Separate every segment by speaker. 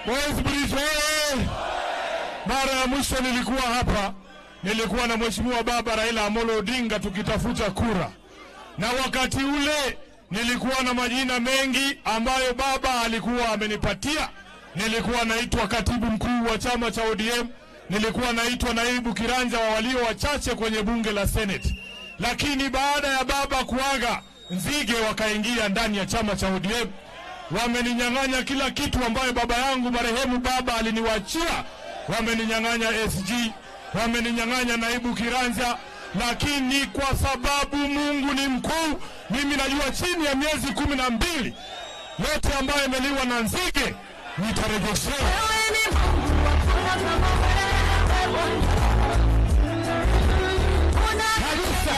Speaker 1: Moi's Bridge oye! Mara ya mwisho nilikuwa hapa, nilikuwa na Mheshimiwa Baba Raila Amolo Odinga tukitafuta kura, na wakati ule nilikuwa na majina mengi ambayo baba alikuwa amenipatia. Nilikuwa naitwa katibu mkuu wa chama cha ODM, nilikuwa naitwa naibu kiranja wa walio wachache kwenye bunge la Senate. Lakini baada ya baba kuaga, nzige wakaingia ndani ya chama cha ODM, wameninyang'anya kila kitu ambayo baba yangu marehemu baba aliniwachia. Wameninyang'anya SG, wameninyang'anya naibu kiranja. Lakini kwa sababu Mungu ni mkuu, mimi najua chini ya miezi 12 yote ambayo imeliwa na nzige nitarejeshewa.
Speaker 2: Wewe ni Mungu, hakuna kama wewe Bwana.
Speaker 1: Kabisa.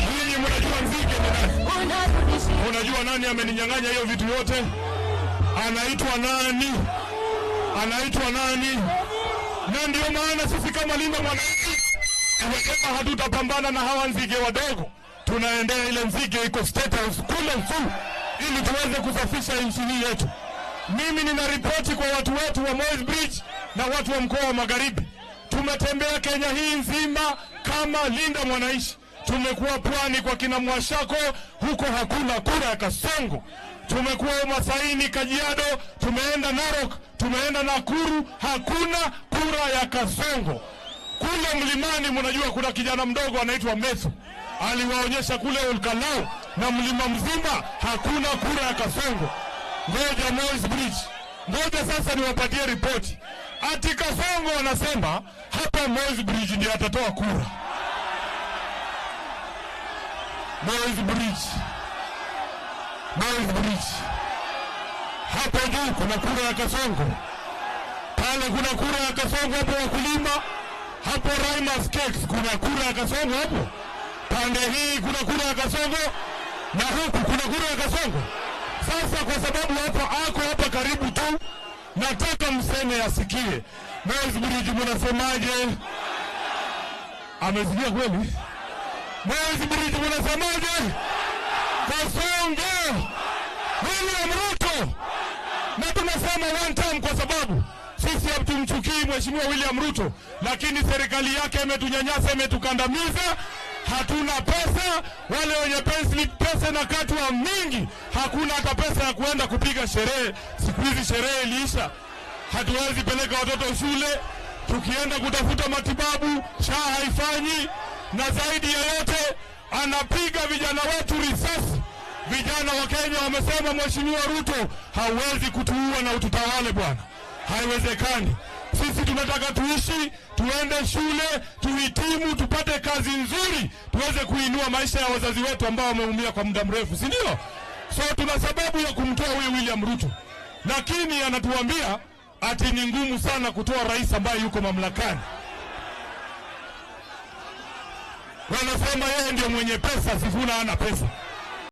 Speaker 1: Ninyi mnajua nzige ni nani? Unajua nani ameninyang'anya hiyo vitu yote? Anaitwa nani? Anaitwa nani? Na ndio maana sisi kama Linda Mwananchi tumesema hatutapambana na hawa nzige wadogo. Tunaendea ile nzige iko State House kule juu, ili tuweze kusafisha nchi hii yetu. Mimi nina ripoti kwa watu wetu wa Moi's Bridge na watu wa mkoa wa Magharibi. Tumetembea Kenya hii nzima kama Linda Mwananchi. Tumekuwa pwani kwa kina Mwashako, huko hakuna kura ya Kasongo. Tumekuwa Masaini, Kajiado, tumeenda Narok, tumeenda Nakuru, hakuna kura ya Kasongo. Kule mlimani mnajua kuna kijana mdogo anaitwa Methu, aliwaonyesha kule Olkalau na mlima mzima hakuna kura ya Kasongo. Ngoja Moi's Bridge, ngoja sasa niwapatie ripoti. Ati Kasongo wanasema hapa Moi's Bridge ndiye atatoa kura. Moi's Bridge, Moi's Bridge, hapo juu kuna kura ya Kasongo, pale kuna kura ya Kasongo hapo wakulima, hapo Raimas Cakes kuna kura ya Kasongo hapo, pande hii kuna kura ya Kasongo na huku kuna kura ya Kasongo. Sasa kwa sababu hapa ako hapa karibu tu, nataka mseme asikie. Moi's Bridge mnasemaje? Amesikia kweli? Moi's Bridge mnasemaje? Kasongo, William Ruto. Na tunasema one time kwa sababu sisi hatumchukii Mheshimiwa William Ruto, lakini serikali yake imetunyanyasa, imetukandamiza. Hatuna pesa, wale wenye pesa na katwa mingi, hakuna hata pesa ya kuenda kupiga sherehe. Siku hizi sherehe iliisha, hatuwezi peleka watoto shule, tukienda kutafuta matibabu SHA haifanyi, na zaidi ya yote anapiga vijana wetu risasi. Vijana wa Kenya wamesema, Mheshimiwa Ruto, hauwezi kutuua na ututawale bwana, haiwezekani. Sisi tunataka tuishi, tuende shule, tuhitimu, tupate kazi nzuri, tuweze kuinua maisha ya wazazi wetu ambao wameumia kwa muda mrefu, si ndio? So tuna sababu ya kumtoa huyu William Ruto, lakini anatuambia ati ni ngumu sana kutoa rais ambaye yuko mamlakani. Wanasema yeye ndio mwenye pesa, Sifuna hana pesa.